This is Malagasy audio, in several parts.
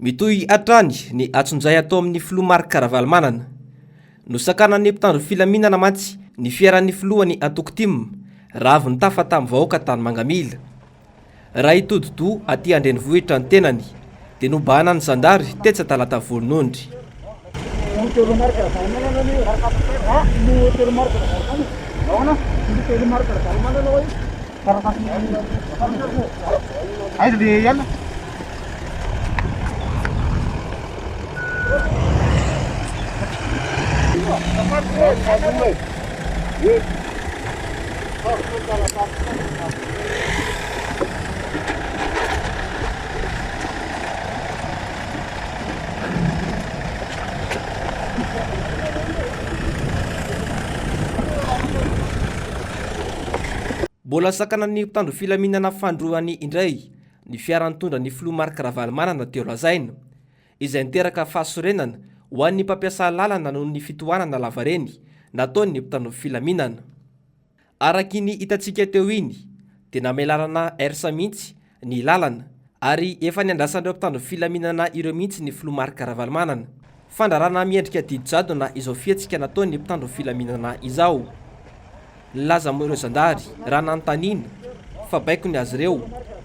Mitohy hatrany ny antsonjay atao amin'ny filoha Marc Ravalomanana. Nosakanan'ny mpitandro filaminana mantsy ny fiaran'ny filohan'ny antoko tim raha avy nitafa tamin'ny vahoaka tany Mangamila. Raha hitodi-doha aty an-drenivohitra ny tenany dia nobahanan'ny zandary tetsy Antalata Volonondry. Mbola sakanan'ny mpitandro filaminana fanindroany indray ny fiara nitondra ny filoha Marc Ravalomanana teo Lazaina, izay niteraka fahasorenana ho an'ny mpampiasa lalana noho ny fitohanana lavareny nataon'ny mpitandro filaminana. Araka iny hitantsika teo iny dia namelarana ers mihitsy ny lalana ary efa niandrasan'ireo mpitandro filaminana ireo mihitsy ny filoha Marc Ravalomanana. Fandrarana miendrika didy jadona izao fihetsika nataon'ny mpitandro filaminana izao. Nilaza moa ireo zandary raha nanontaniana fa baiko ny azy ireo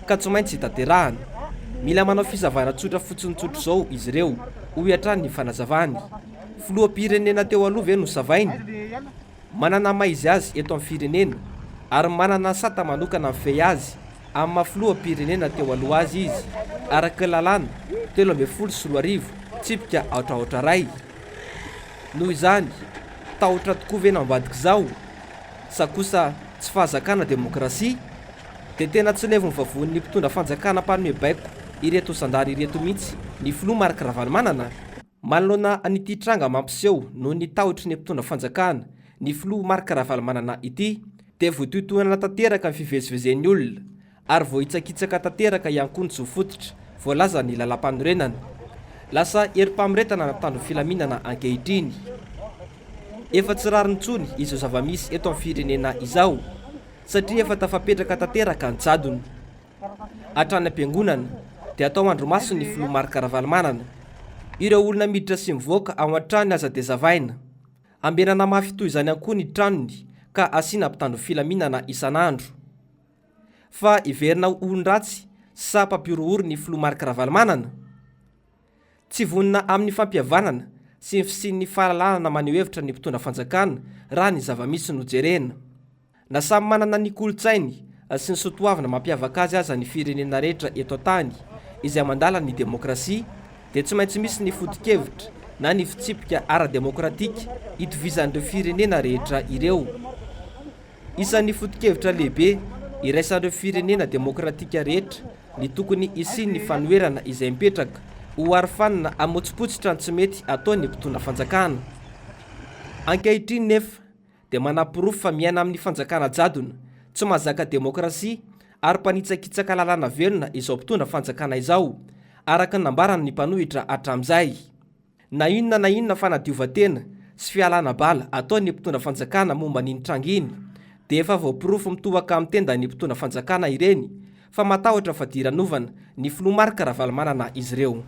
ka tsy maintsy tanterahana. Mila manao fisavana tsotra fotsiny tsotra izao izy ireo, hoy hatrany ny fanazavany. Filoham-pirenena teo aloha ve no savaina? Manana maha izy azy eto amin'ny firenena ary manana sata manokana mifehy azy amin'ny maha filoham-pirenena teo aloha azy izy araka ny lalàna 2013 tsipika aotra aotra iray. Noho izany, tahotra tokoa ve no ambadik'izao? Sa kosa tsy fahazakana demokrasia? Dia tena tsy levon'ny vavonin'ny mpitondra fanjakana mpanome baiko ireto zandary ireto mihitsy ny filoha Marc Ravalomanana? Manoloana an'ity tranga mampiseho noho ny tahotry ny mpitondra fanjakana ny filoha Marc Ravalomanana ity dia voatohitohina tanteraka ny fivezivezen'ny olona ary voahitsakitsaka tanteraka ihany koa ny zo fototra voalazan'ny lalàmpanorenana. Lasa herim-pamoretana ny mpitandro filaminana ankehitriny. Efa tsy rariny intsony izao zava-misy eto amin'ny firenena izao satria efa tafapetraka tanteraka ny jadona. Hatrany am-piangonana dia atao andrimaso ny filoha Marc Ravalomanana. Ireo olona miditra sy mivoaka ao an-trano aza dia zavaina. Ambenana mafy toy izany ihany koa ny tranony ka asiana mpitandro filaminana isan'andro. Fa hiverina ho olon-dratsy sa mpampihorohoro ny filoha Marc Ravalomanana? Tsy vonona amin'ny fampihavanana sy ny fisian'ny fahalalahana maneho hevitra ny mpitondra fanjakana raha ny zava-misy no jerena. Na samy manana ny kolontsainy sy ny soatoavina mampiavaka azy aza ny firenena rehetra eto an-tany izay mandala ny demokrasia dia tsy maintsy misy ny foto-kevitra na ny fitsipika ara-demokratika itovizan'ireo firenena rehetra ireo. Isan'ny foto-kevitra lehibe iraisan'ireo firenena demokratika rehetra ny tokony hisian'ny fanoherana izay mipetraka ho arofanina hamotsipotsitra ny tsy mety ataon'ny mpitondra fanjakana. Ankehitriny nefa dia manaporofo fa miaina amin'ny fanjakana jadona, tsy mahazaka demokrasia ary mpanitsakitsaka lalàna velona izao mpitondra fanjakana izao, araka ny nambaran'ny mpanohitra hatramin'izay. Na inona na inona fanadiovan-tena sy fialana bala ataon'ny mpitondra fanjakana momba an'iny tranga iny dia efa voaporofo mitohaka amin'ny tendan'ny mpitondra fanjakana ireny fa matahotra fadiranovana ny filoha Marc Ravalomanana izy ireo.